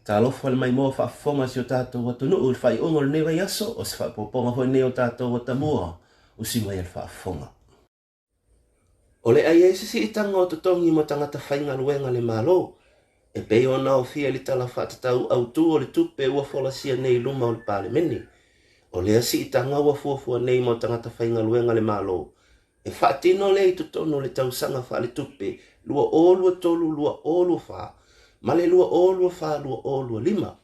Talofa le maimoa faafofoga a si o tatou atunuu i le faaiuga o lenei vaiaso, o se faaopoopoga foi lenei o tatou atamua usi mai a le faafofoga. O le a i ai se siitaga o totogi mo tagata faigaluega a le Malo, e pei ona aofia i le Tala Faatatau Autu o le Tupe ua folasia nei i luma o le Palemene. O lea siitaga ua fuafua nei mo tagata faigaluega a le Malo, e faatino lea i totonu o le tausaga faaletupe 2023/2024 ma le 2024/2025.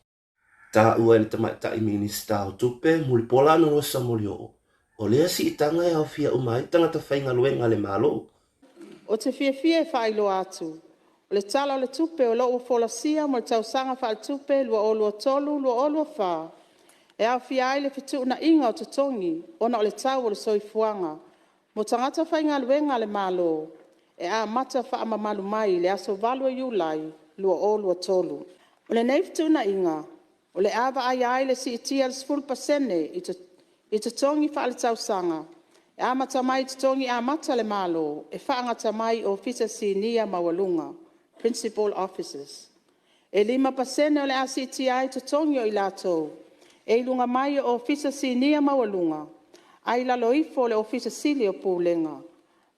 Taua e le Tamaitai Minisita o Tupe, Mulipola Anarosa Molioo, o lea siitaga e aofia uma ai tagata faigaluega a le Malo. Ou te fiafia e faailoa atu, o le Tala o le Tupe o loo ua folasia mo le tausaga faaletupe 2023/2024 e aofia ai le fetuunaiga o totogi ona o le tau o le soifuaga mo tagata faigaluega a le Malo e amata faamamalu mai i le aso 8 Iulai 2023. O lenei fetuunaiga o le a vaaia ai le siitia i le 10% i totogi faaletausaga e amata mai i totogi amata a le Malo e faagata mai i Ofisa Sinia maualuga (Principal Officers). E 5% o le a siitia ai totogi o'i latou e i luga mai o Ofisa Sinia maualuga ae i lalo ifo o le Ofisa Sili o Pulega,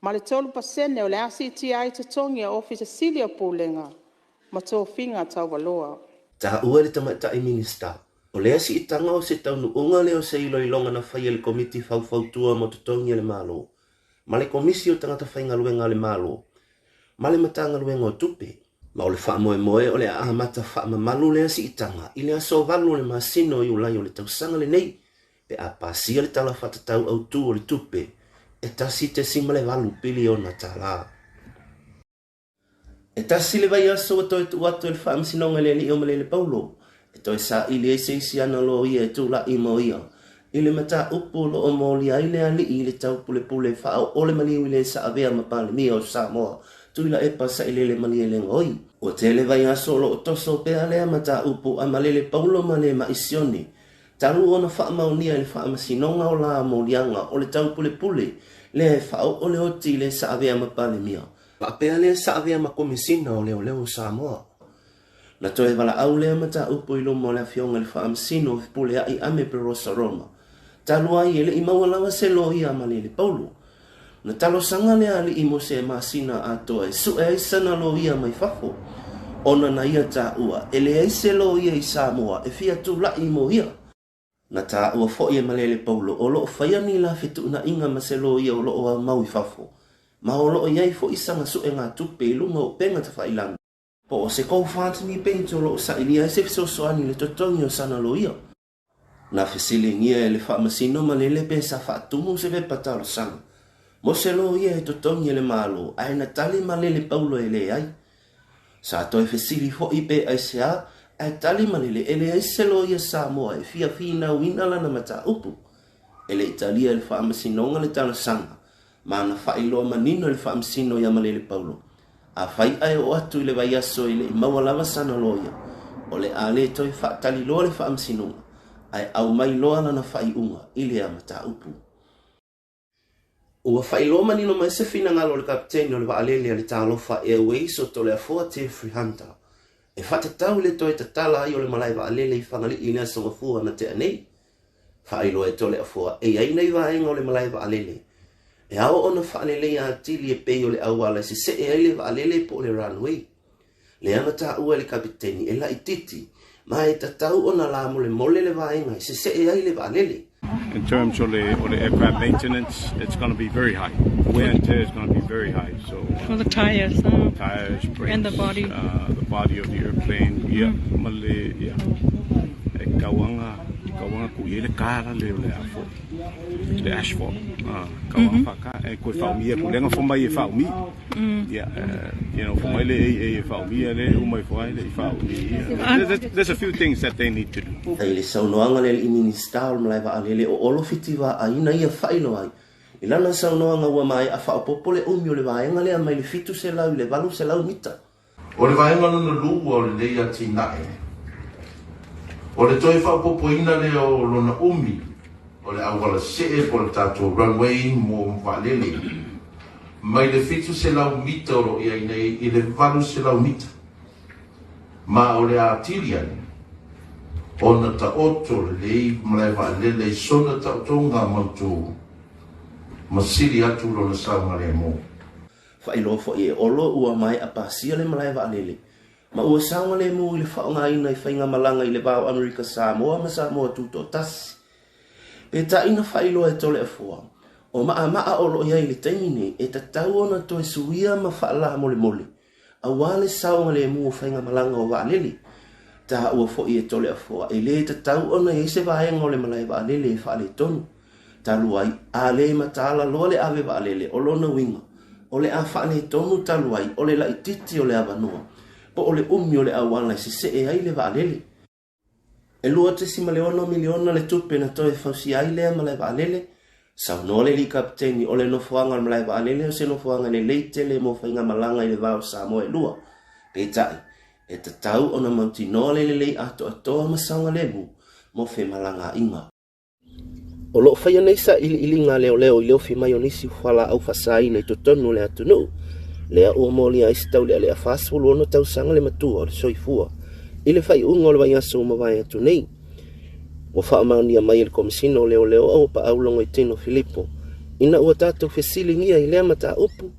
ma le 3% o le a siitia ai totogi o Ofisa Sili o Pulega ma tofiga taualoa. Taua e le Tamaitai Minisita, o lea siitaga o se taunuuga lea o se iloiloga na faia e le Komiti Faufautua mo Totogi a le Malo, ma le Komisi o Tagata Faigaluega a le Malo, ma le Matagaluega o Tupe. Ma o le faamoemoe o le a amata faamamalu lea siitaga i le aso 8 o le masina o Iulai o le tausaga lenei, pe a pasia le Tala Faatatau Autu o le Tupe e $1.8 piliona tala. E tasi le vaiaso ua toe tuu atu e le Faamasinoga i le Alii o Malele Paulo e toe saili ai se isi ana loia e tulai mo ia i le mataupu o lo o molia ai le alii i le taupulepule faaoo le maliu i le sa avea ma Palemia o Samoa Tuilaepa Sailele Malielegaoi. Ua tele vaiaso o lo o toso pea lea mataupu a Malele Paulo ma le Ma'i Sione talu ona faamaonia e le Faamasinoga o la moliaga o le taupulepule lea e faaoo le oti i le sa avea ma Palemia faapea lea sa avea ma Komesina o Leoleo o Samoa. Na toe valaau lea mataupu i luma o le Afioga i le Faamasino Fepuleai Ame Perosa Roma, talu ai e le i maua lava se loia ma Lele Paulo. Na talosaga le alii mo se masina atoa e sue ai sana loia mai fafo, ona na ia taua e leai se loia i Samoa e fia tulai mo ia. Na taua foi e Malele Paulo o lo o faia ni la fetuunaiga ma se loia o lo o aumau i fafo, ma o lo o i ai foi sana suegatupe i luga o upega tafailagi, po o se GoFundMe page o lo o sailia ai se fesoasoani i le totogi o sana loia. Na fesiligia e le Faamasino Malele pe sa faatumu se pepa talosaga mo se loia e totogi e le Malo ae na tali Malele Paulo e leai. Sa toe fesili foi pe aisea ae tali Malele e leai se loia Samoa e fia finauina lana mataupu. E le i talia e le Faamasinoga le talosaga ma na faailoa manino e le Faamasino iā Malele Paulo, afai ae oo atu i le vaiaso e le i maua lava sana loia, o le a le toe faatali loa le Faamasinoga ae aumai loa lana faaiuga i lea mataupu. Ua faailoa manino mai se finagalo o le Kapeteni o le vaalele a le Talofa Airways o Toleafoa Jeffrey Hunter e faatatau i le toe tatala ai o le malae vaalele i Fagalii i le Aso Gafua na tea nei. Faailoa e Toleafoa e i ai nai vaega o le malae vaalele e ao ona faaleleia atili e pei o le auala e sesee ai le vaalele po o le runway. Lea na taua e le Kapeteni e laitiiti ma e tatau ona lamolemole le vaega e sesee ai le vaalele. In terms of the aircraft maintenance, it's going to be very high. The wear and tear is going to be very high. So for the tires, tires, brakes, and the body, the body of the airplane. Yeah, ma le yeah. E kauanga kauanga ku i le kara le o le afo le asphalt. Kauanga whaka e koe whaumia ku lenga fo mai e whaumi. Yeah, fo mai le e e whaumia le umai fo ai le i whaumi. There's a few things that they need to do. I le saunoaga le alii Minisita o le malae vaalele o Olo Fitivaaiina ia faailoa ai i lana saunoaga ua maea faaopoopo le umi o le vaega lea mai le 700 i le 800 mita. O le vaega lona lua o lenei atinae, o le toe faaopoopoina lea o lona umi o le auala see po o le tatou runway mo vaalele mai le 700 mita o lo o i ai nei i le 800 mita, ma o le a atili ai. Ona taoto lelei malae vaalele i sona taotoga mautu ma sili atu lona saogalemu. Faailoa foi e Olo ua maea pasia le malae vaalele ma ua saogalemu i le faaaogaina i faigamalaga i le va o Amerika Samoa ma Samoa Tutoatasi. Peitai na faailoa e Toleafoa, o maʻamaʻa o lo o i ai i le taimi nei e tatau ona toe suia ma faalamolemole aua le saogalemu o faigamalaga o vaalele. Taua foi e Toleafoa e le tatau ona i ai se vaega o le malae vaalele e faaletonu. Talu ai, a le mataala loa le ave vaalele, o lona uiga, o le a faaletonu talu ai o le laitiiti o le avanoa, po o le umi o le auala e sesee ai le vaalele. E $2.6 miliona le tupe na toe fausia ai lea malae vaalele. Saunoa le Alii Kapeteni, o le nofoaga o le malae vaalele o se nofoaga lelei tele mo faigamalaga i le va o Samoa e lua. Peitai, e tatau ona mautinoa le lelei atoatoa ma saogalemu mo femalagaaiga. O lo o faia nei sailiiliga a leoleo i le ofi mai o nisi fualaau faasaina i totonu o le atunuu, lea ua molia ai se taulealea 46 tausaga le matua o le soifua i le faaiuga o le vaiaso ua mavae atu nei. Ua faamaonia mai e le Komesina o Leoleo Auapaau Logoitino Filipo ina ua tatou fesiligia i lea mataupu,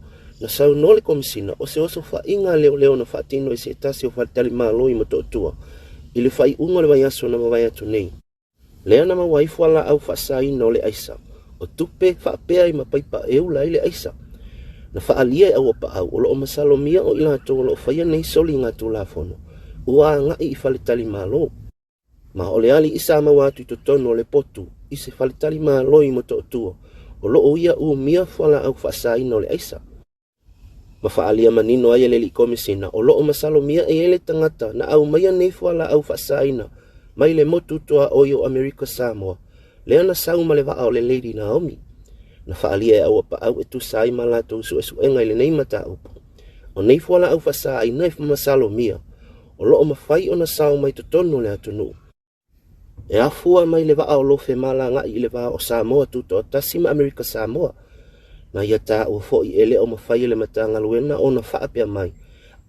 na saunoa le Komesina o se osofaiga a leoleo na faatino e se tasi o faletalimalo i Motootua i le faaiuga o le vaiaso na mavae atu nei. Lea na maua ai fualaau faasaina o le aisa, o tupe faapea i ma paipa e ula ai le aisa. Na faaalia e Auapaau o lo o masalomia o i latou o lo o faia nei soliga tulafono ua agai i faletalimalo. Ma o le aliʻi sa maua atu i totonu o le potu i se faletalimalo i Motootua o lo o ia umia fualaau faasaina o le aisa. Ma faaalia manino ai e le Alii Komesina o lo o masalomia e i ai le tagata na aumaia nei fualaau faasaina mai le motu tuaoi o Amerika Samoa, lea na sau ma le vaa o le Lady Naomi. Na faaalia e Auapaau e tusa ai ma latou suesuega i lenei mataupu. O nei fualaau faasaina e masalomia o lo o mafai ona sao mai totonu o le atunuu, E afua mai le vaa o Lofe Malagaʻi i le va o Samoa Tutoatasi ma Amerika Samoa. Na ia taua foi e le o mafai e le Matagaluega ona faapea mai,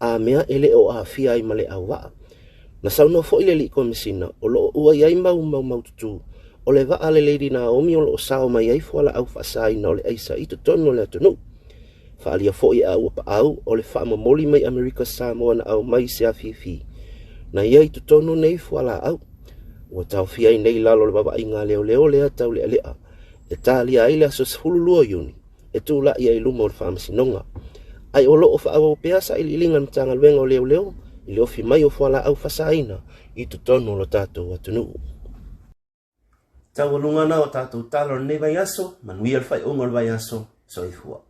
a mea e le o aafia ai ma le auvaa. Na saunoa foi le Alii Komesina, o lo o ua i ai mau maumaututu o le vaa le Lady Naomi o lo o sao mai ai fualaau faasaina o le aisa i totonu o le atunuu. Faaalia foi e Auapaau o le faamomoli mai Amerika Samoa na aumai se afifi na ia i totonu nei fualaau. Ua taofia ai nei lalo o le vavaaiga a leoleo lea taulealea e talia ai le aso 12 Iuni e tulai ai i luma o le faamasinoga. Ae o lo o faaauau pea sailiiliga a le Matagaluega o Leoleo i le ofi mai o fualaau fasaina i totonu o lo tatou atunuu. Taualuga na o tatou tala o lenei vaiaso, manuia le faaiuga o le vaiaso, soifua.